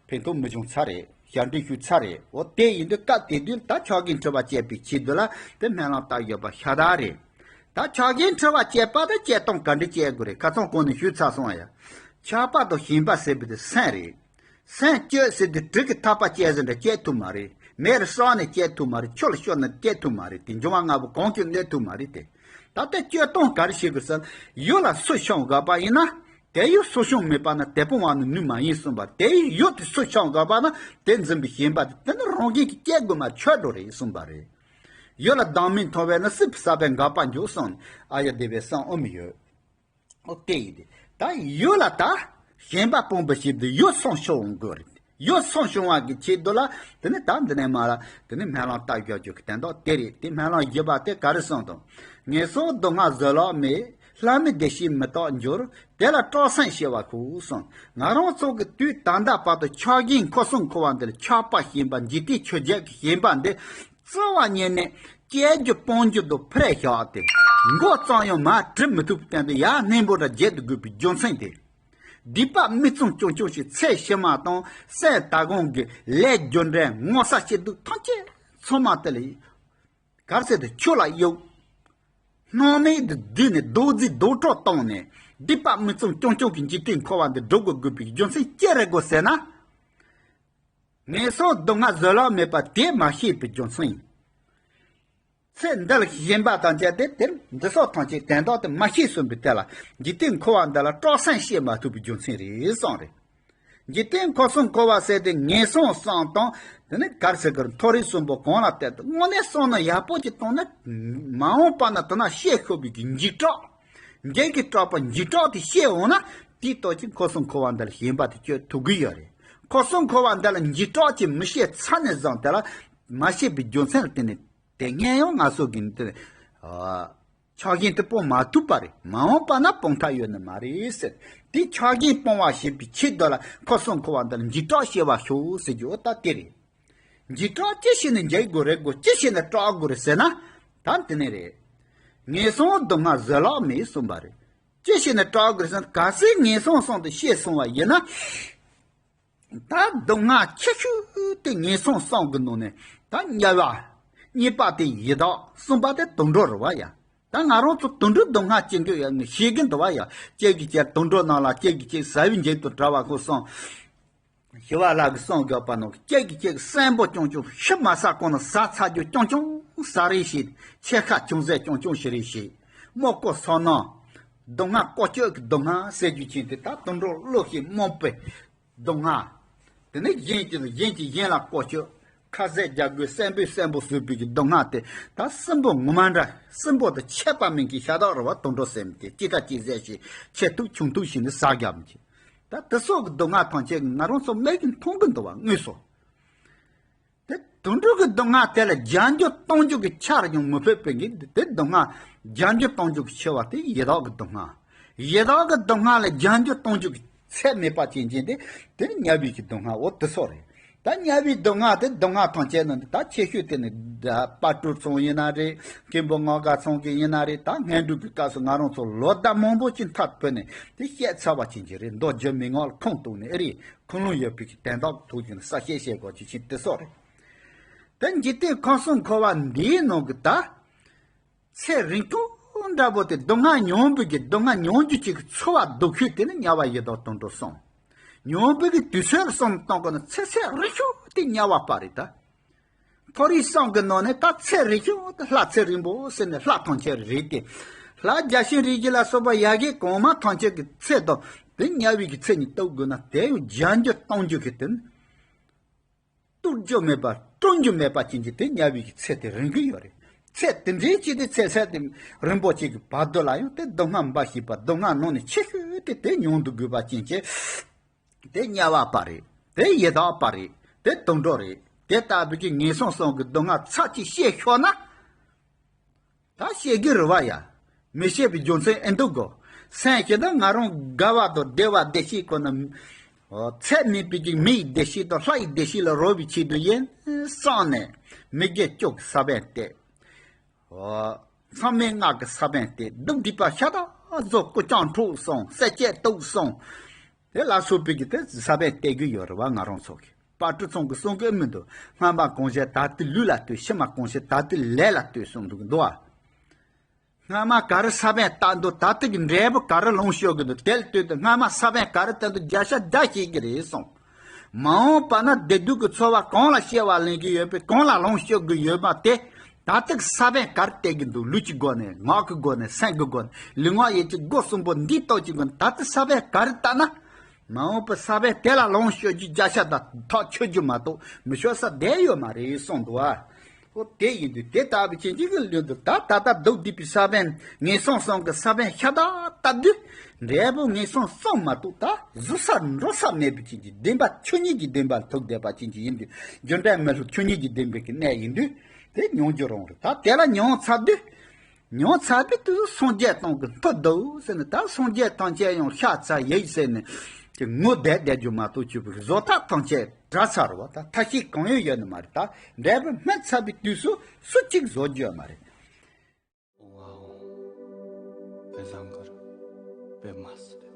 ཕན་ཐོགས་མི་བྱུང་ཚར་རེད། ཞབས་འདྲེན་ཞུས་ཚར་རེད། འོ་དེ་ཡིན་དུས་སྐབས་དེ་དུས་ད་ཆགས་ཀྱི་འཁྲི་བ་བཅད་པའི་ཆེད་དུ་ལ་དེ་སྨོན་ལམ་བཏབ་ཡོད་པ་ཤ་སྟག་རེད། ད་ཆགས་ཀྱི་འཁྲི་བ་བཅད་པ་དང་བཅད་སྟངས་ག་འདྲ་བཅད་དགོས་རེད། ཁ་སང་གོང་ནས་ཞུས་ཚར་སོང་ཡ། ཆགས་པ་དང་ཞེན་པ་ཟེར་བའི་དེ་སེམས་རེད། སེམས་གཅོད་ཟེར་དུས་གྲི་གི་ཐག་པ་བཅད་ཟིན་འདྲ་བཅད་ཐུབ་མ་རེད། མེ་རུ་བསྲེགས་ནས་བཅད་ཐུབ་མ་རེད། ཆུ་ལ་བསྐྱུར་ནས་བཅད་ཐུབ་མ་རེད། དེ་འབྱུང་བ་ལྔ་པོ་གང་བྱུང་གནོད་ཐུབ་མ་རེད་དེ། ད་ལྟ་གཅོད་སྟངས་ག་རེ་བྱེད་དགོས་ཟེར་ན། ཡུལ་ལ་སུ་ཤོང་དགོས་པ་ཡིན་ན། དེ་ཡུལ་སུ་ཤོང་མེད་པ་ན་དེ་སྤོང་བ་ནི་ནུས་མ་ཡིན་གསུངས་པ། དེ་ཡུལ་དེ་སུ་ཤོང་དགོས་པ་ན་དེ་འཛིན་པའི་ཞེན་པ་དེ་དེ་ནི་རང་བཞིན་གྱིས་སྐྱེ་དགོས་མ་ཆོད་འགྲོ་རེད་གསུངས་པ་རེད། ཡུལ་ལ་བདག་མེད་མཐོང་བས་ན་སྲིད་པའི་ས་བོན་འགག་པར་འགྱུར་གསུངས་ནས་ཨཱརྱ་དེ་བའི་གསུང་ཨོ་མི་ཡོད། ཨོ་དེ་ཡིན་ཏེ། ད་ཡུལ་ལ་ད་ཞེན་པ་སྤོང་བའི་ཆེད་དུ་ཡུལ་སུ་ཤོང་དགོས་རེད། ཡུལ་སུ་ཤོང་བ་གི་ཆེད་དུ་ལ་དེ་ནི་ད་འདི་ནས་མ་ལ་དེ་ནི་སྨོན་ལམ་བཏབ་ཡོད་རྒྱུ་གི་དོན་དག་དེ་རེད། དེ་སྨོན་ལམ་བཞི་པ་དེ་ག་རེ་གསུངས་དང་། ངན་སོང་སྡུག་བསྔལ་བཟོད་གླགས་མེད། ལྷ་མིའི་བདེ་གཤེགས་མི་རྟག་འགྱུར། དེ་ལ་སྐྲག་སེམས་སྐྱེ་བར་ཞུ་གསུངས། ང་རང་ཚོ་གི་དུས་ད་ལྟ་བར་དུ་ཆགས་ཞེན་འཁོར་གསུམ་འཁོར་བ་འདི་ལ་ཆགས་པ་ཞེན་པ་འཇིག་རྟེན་ཆོས་བརྒྱད་ཀྱི་ཞེན་པ་འདི་རྩ་བ་ཉིད་ནས་སྐྱེ་རྒྱུ་སྤོང་རྒྱུ་དང་ཕར་བཞག་སྟེ། མགོ་བརྩམས་ཡང་མར་བྲི་མི་ཐུབ་སྟེང་དུ་ཡར་སྣེ་མོ་ར་བརྒྱད་དུ་བགོས་པའི་རྒྱུ་མཚན་དེ། སྡིག་པ་མིག་བཙུམ་ཅུང་ཅུང་ཞིག་ཚེ་ཕྱི་མ་དང་སྲས་དལ་གང་གི་ལས་རྒྱུ་འབྲས་མངོན་གསལ་སྐྱེ་སྡུག་ཐམས་ཅད་ཚང་མ་དེ་ལ་གར་ཟེར་དུ་ཆུ་ལ་གཡུག་སྣང་མེད་དུ་བསྡུས་ནས་རྡོ་རྫིས་རྡོ་གྲོགས་བཏང་ནས་སྡིག་པ་མིག་བཙུམ་ཅུང་ཅུང་གི་འཇིག་རྟེན་འཁོར་བ་འདི་སྒྲོལ་དགོས་དགོས་པའི་རྒྱུ་མཚན་ཅི་རེད་དགོས་ཟེར་ན། ངན་སོང་སྡུག་བསྔལ་བཟོད་གླགས་མེད་པ་དེ་མ་ཤེས་པའི་རྒྱུ་མཚན་ཡིན། ཚེ་འདི་ལ་ཞེན་པ་དང་བཅས་ཏེ་དེར་འདི་སོགས་ཐམས་ཅད་དོན་དག་དེ་མ་ཤེས་གསུངས་པའི་དེ་ལ་འཇིག་རྟེན་འཁོར་བ་འདི་ལ་སྐྲག་སེམས་སྐྱེ་མ་ཐུབ་པའི་རྒྱུ་མཚན་རེད་གསུངས་རེད། འཇིག་རྟེན་འཁོར་གསུམ་འཁོར་བ་ཟེར་ཏེ་ངན་སོང་གསུམ་དང་དེ་ནི་གར་ཟེར་གི་མཐོ་རིས་གསུམ་པོ་གང་ལ་བལྟས་ཏེ་དངོས་གནས་བསམ་ན་ཡག་པོ་ཅིག་བཏང་ན་མ་འོངས་པ་ན་དེ་ན་ཤི་ཤོར་བའི་གི་འཇིགས་སྐྲག་འཇིགས་ཀྱི་སྐྲག་པ་འཇིགས་སྐྲག་དེ་སྐྱེ་འོང་ན་དེའི་སྟོབས་ཀྱིས་འཁོར་གསུམ་འཁོར་བ་འདི་ལ་ཞེན་པ་དེ་གཅོད་ཐུབ་ཀྱི་ཡོད་རེད། འཁོར་གསུམ་འཁོར་བ་འདི་ལ་འཇིགས་སྐྲག་ཅིག་མི་སྐྱེ་ཚར་ནས་བཟུང་དེ་ལ་མ་སྐྱེས་པའི་རྒྱུ་མཚན་ལ་བརྟེན་ནས་དེ་སྔོན་ཡང་ང་ཚོ་གི་འདི་ཨ། ཆགས་ཞེན་དེ་སྤོང་མ་ཐུབ་པ་རེད། མ་འོངས་པ་ན་སྤོང་ཐབས་ཡོད་ནི་མ་རེད་ཟེར། དེ་ཆགས་ཞེན་སྤོང་བ་ཞེས་པའི་ཆེད་དུ་ལ་འཁོར་གསུམ་འཁོར་བ་འདི་ལ་འཇིགས་སྐྲག་སྐྱེ་བར་ཞུ་ཟེར་རྒྱུ་ད་དེ་རེད། འཇིགས་སྐྲག་ཅི་བྱས་ནས་འཇིགས་དགོས་རེད་དགོས། ཅི་བྱས་ནས་སྐྲག་དགོས་རེད་ཟེར་ན། ད་དེ་ནས་རེད། ངན་སོང་སྡུག་བསྔལ་བཟོད་གླགས་མེད་གསུངས་པ་རེད། ཅི་བྱས་ནས་སྐྲག་དགོས་རེད་ཟེར་ན། གལ་སྲིད་ངན་སོང་གསུམ་དུ་སྐྱེས་སོང་བ་ཡིན་ན། ད་སྡུག་བསྔལ་ཆེ་ཤོས་དེ་ངན་སོང་གསུམ་གི་ནང་ནས་ད་དམྱལ་བ། གཉིས་པ་དེ་ཡི་དྭགས། གསུམ་པ་དེ་དུད་འགྲོ་རེད་བ་ཡ། ད་ང་རང་ཚོ་དུད་འགྲོ་སྡུག་བསྔལ་ཅན་གྱི་ཡ་ནི་ཤེས་ཀྱི་འདུག་བ་ཡ། གཅིག་གིས་གཅིག་དུད་འགྲོ་ནང་ལ་གཅིག་གིས་གཅིག་ཟ་བའི་འཇིག་ཏུ་འགྲོ་བ་ཁོ་གསུམ། ཞི་བ་ལྷ་གིས་གསུངས་དགོས་པ་ནང་གཅིག་གིས་གཅིག་གསོན་པོ་ཆུང་ཆུང་ཤི་མ་ཚར་གོང་ན་ཟ་ཚར་རྒྱུ་ཆུང་ཆུང་ཟ་རེས་བྱེད། ཕྱེད་ཀ་ཅུང་ཟད་ཆུང་ཆུང་ཞིག་རེས་བྱེད། མོ་ཀོ་སོ་ནོ། སྡུག་བསྔལ་ཀོ་ཅོག་གི་སྡུག་བསྔལ་ཟེར་རྒྱུ་ཅན་དེ་ད་དུད་འགྲོ་བློ་ཞིག་རྨོངས་པའི་སྡུག་བསྔལ། དེ་ནས་གཞན་གྱིས་གཞན་གྱིས་གཞན་ལ་ཀོ་ཅོག་ཁ་ཟས་རྒྱག་དགོས་གསོན་པོས་གསོན་པོ་བཟོས་པའི་གི་སྡུག་བསྔལ་དེ་ད་སྲིན་པོ་ངོ་མ་འདྲ། སྲིན་པོ་དང་ཁྱད་པར་མེད་མཁན་ཤ་སྟག་རེད་བ། དུད་འགྲོ་ཟེར་མི་དེ་ཅི་ཁ་ཅི་ཟས་ཤིག་ཆེ་ཐུག་ཆུང་ཐུག་བྱས་ནས་ཟ་རྒྱག་མི་ཅིག་ད་དེ་སོགས་ཀྱི་སྡུག་བསྔལ་ཐམས་ཅད་ང་རང་ཚོ་མིག་གིས་མཐོང་གི་འདུག་བ་དངོས་སུ། དེ་དུད་འགྲོ་གི་སྡུག་བསྔལ་དེ་ལ་རྒྱལ་འགྱུར་གཏོང་རྒྱུ་གི་ཆ་ར་ཡང་མི་ཕོད་པའི་གི་དེ་སྡུག་བསྔལ་རྒྱལ་འགྱུར་གཏོང་རྒྱུ་གི་ཆེ་བ་དེ་ཡི་དྭགས་ཀྱི་སྡུག་བསྔལ། ཡི་དྭགས་ཀྱི་སྡུག་བསྔལ་ལ་རྒྱལ་འགྱུར་གཏོང་རྒྱུ་གི་ཚད་མེད་པ་ཅན་ཅན་དེ་དེ་ནི་དམྱལ་བའི་གི་སྡུག་བསྔལ་འོ་དེ་སོགས་རེད། ད་དམྱལ་བའི་སྡུག་བསྔལ་དེ་སྡུག་བསྔལ་ཐམས་ཅད་ནི་ད་ཆེ་ཤོས་དེ་ནི་དཔལ་སྤྲུལ་ཚང་ཡིན་ན་རེད། མཁན་པོ་ངག་དཀར་ཚང་གི་ཡིན་ན་རེད། ད་སྔོན་འགྲོ་གི་སྐབས་སུ་ང་རང་ཚོ་ལོ་ཟླ་མང་པོ་ཅིག་མཐར་ཕུད་ནས་དེ་བཤད་ཚར་བ་ཅན་ཅིག་རེད། མདོ་རྒྱུད་མན་ངག་ལ་ཁུངས་གཏུགས་ནས་ཨེ་རེད། ཁུངས་ལུང་ཡོད་པའི་གི་དོན་དག་ཐུགས་རྒྱུད་ནས་གསལ་བཤད་བྱེད་དགོས་ཀྱི་ཕྱིར་དེ་སོགས་རེད། དེ་འཇིག་རྟེན་ཁམས་གསུམ་འཁོར་བ་འདིའི་ནང་གི་ད་ཚེ་རིང་ཐུང་འདྲ་པོ་དེ་སྡུག་བསྔལ་མྱོང་བའི་གི་སྡུག་བསྔལ་མྱོང་རྒྱུ་ཅིག་གི་ཚོར་བ་སྡུག་ཤོས་དེ་ནི་དམྱལ་བ་ཡི་དྭགས་དུད་འགྲོ་གསུམ། མྱོང་བའི་གི་དུས་ཚོད་ལ་བསམ་བཏང་དགོས་ན་ཚེ་ཚད་རིང་ཤོས་དེ་དམྱལ་བ་པ་རེད་ད། མཐོ་རིས་གསུམ་གི་ནང་ནས་ད་ཚེ་རིང་ཤོས་དེ་ལྷ་ཚེ་རིང་པོ་ཟེར་ནས་ལྷ་ཐམས་ཅད་རེད་དེ། ལྷ་བརྒྱ་བྱིན་རིགས་བཞི་ལ་སོགས་པ་ཡ་གི་གོང་མ་ཐམས་ཅད་ཀྱི་ཚེ་དང་དེ་དམྱལ་བའི་གི་ཚེ་གཉིས་བསྡུར་དགོས་ན་དེ་ཡང་རྒྱལ་འགྱུར་གཏོང་རྒྱུ་གི་དེ་ནི། བསྡུར་རྒྱུ་མེད་པ་སྤྲོ་རྒྱུ་མེད་པ་ཅན་གྱི་དེ་དམྱལ་བའི་གི་ཚེ་དེ་རིང་གི་ཡོད་རེད། ཚེ་དེ་འདྲའི་ཅིག་དེ་ཚེ་ཚད་དེ་རིང་པོ་ཅིག་གི་བར་དུ་ལ་ཡང་དེ་སྡུག་བསྔལ་འབའ་ཞིག་པ་སྡུག་བསྔལ་ནང་ནས་ཆེ་ཤོས་དེ་དེ་མྱོང་དུ་དགོས་པ་ཅན་གྱི་དེ་དམྱལ་བ་པ་རེད། དེ་ཡི་དྭགས་པ་རེད། དེ་དུད་འགྲོ་རེད། དེ་ལྟ་བུའི་གི་ངན་སོང་གསུམ་གི་སྡུག་བསྔལ་ཚར་གཅིག་བཤད་ཤོག་ན། ད་བཤད་གི་རེད་བ་ཡ། མི་བཤད་པའི་རྒྱུ་མཚན་ཨེ་འདུག་གོ། སེམས་ཤེས་ན་ང་རང་དགའ་བ་དང་བདེ་བ་བདེ་སྐྱིད་ཁོ་ན། ཚད་མེད་པའི་གི་མི་ཡི་བདེ་སྐྱིད་དང་ལྷ་ཡི་བདེ་སྐྱིད་ལ་རོལ་བའི་ཆེད་དུ་ཡིན་བསམ་ནས་མི་དགེ་བཅུ་གི་ས་བོན་གཏད། མཚམས་མེད་ལྔ་གི་ས་བོན་གཏད། སྡུག་སྡིག་པ་ཤ་སྟག་རྫོགས། སྐུ་ལྕམ་འཁྲུགས་སོང་། སྲས་བཅས་གཏུགས་སོང་། དེ་ལ་སོགས་པའི་གི་དེ་ས་བོན་གཏད་གི་ཡོད་རེད་བ། ང་རང་ཚོ་གི་དཔལ་སྤྲུལ་ཚང་གི་གསུང་གི་མི་འདུག་སྔ་མ་གང་བྱས་ད་ལྟའི་ལུས་ལ་ལྟོས། ཕྱི་མ་གང་བྱས་ད་ལྟའི་ལས་ལ་ལྟོས་གསུངས་འདུག་འདུག་བ། སྔ་མ་ག་རེ་ས་བོན་བཏབ་འདུག་ད་ལྟ་གི་འབྲས་བུ་ག་རེ་ལོངས་སྤྱོད་གི་འདུག་དེ་ལ་ལྟོས་ཏེ་སྔ་མ་ས་བོན་ག་རེ་བཏབ་འདུག་བརྒྱ་ཆ་བརྒྱ་ཤེས་གི་རེད་གསུངས། མ་འོངས་པ་ན་བདེ་སྡུག་གི་ཚོར་བ་གང་ལ་སྐྱེ་བ་ལེན་གི་ཡོད་པས། གང་ལ་ལོངས་སྤྱོད་གི་ཡོད་པ་དེ། ད་ལྟ་གི་ས་བོན་ག་རེ་གཏད་གི་འདུག་ལུས་ཀྱི་སྒོ་ནས། ངག་གི་སྒོ་ནས། སེམས་ཀྱི་སྒོ་ནས། ལུས་ངག་ཡིད་གཅིག་སྒོ་གསུམ་པོ་འདིའི་སྟོབས་ཀྱི་སྒོ་ནས་ད་ལྟ་ས་བོན་ག་རེ་བཏབ་ན། མ་འོངས་པའི་ས་བོན་དེ་ལ་ལོངས་སྤྱོད་རྒྱུ་བརྒྱ་ཆ་དང་ཐག་ཆོད་རྒྱུ་མ་གཏོགས་མི་ཆོག་ས་བསྡད་ཡོད་མ་རེད་གསུངས་འདུག་བ། ཨོ་དེ་ཡིན་དུས་དེ་ལྟ་བུ་ཅན་གཅིག་གི་ལུས་འདུག་ད་ད་ལྟ་སྡུག་སྡིག་པའི་ས་བོན་ངན་སོང་གསུམ་གི་ས་བོན་ཤ་སྟག་བཏབ་དུས། འབྲས་བུ་ངན་སོང་གསུམ་མ་གཏོགས་ད་གཟུགས་ས་འགྲོ་ས་མེད་པའི་ཅན་གྱི་བདེན་པ་ཆོས་ཉིད་ཀྱི་བདེན་པ་ལ་ཐུག་བསྡད་པ་ཅན་གྱི་ཡིན་དུས། རྒྱུ་འབྲས་མི་སླུ་ཆོས་ཉིད་ཀྱི་བདེན་པའི་གི་གནས་ཡིན་དུས། དེ་མྱོང་རྒྱུ་རང་རེད། ད་དེ་ལ་མྱོང་ཚར་དུས། མྱོང་ཚར་བའི་དུས་སངས་རྒྱས་ཐམས་ཅད་མཐོ་འདུག་ཟེར་ནས། ད་སངས་རྒྱས་ཐམས་ཅད་ཡང་ཤ་ཚ་ཡིན་ཟེར་ནས་ཀྱི་ངོ་བསྡད་བསྡད་རྒྱུ་མ་གཏོགས་ཆོས་པའི་བཟོ་ཐབས་ཐམས་ཅད་བྲལ་ཚར་བ། ད་ཐབས་ཤེས་གང་ཡང་ཡོད་ནི་མ་རེད། ད་འབྲས་བུ་སྨིན་ཚར་བའི་དུས་སུ་སུ་གཅིག་བཟོ་རྒྱུ་ཡོད་མ་རེད། ཨོ་ཨོ། དཔེ་བཟང་གི་རེད། དཔེ་མ་སྲིད།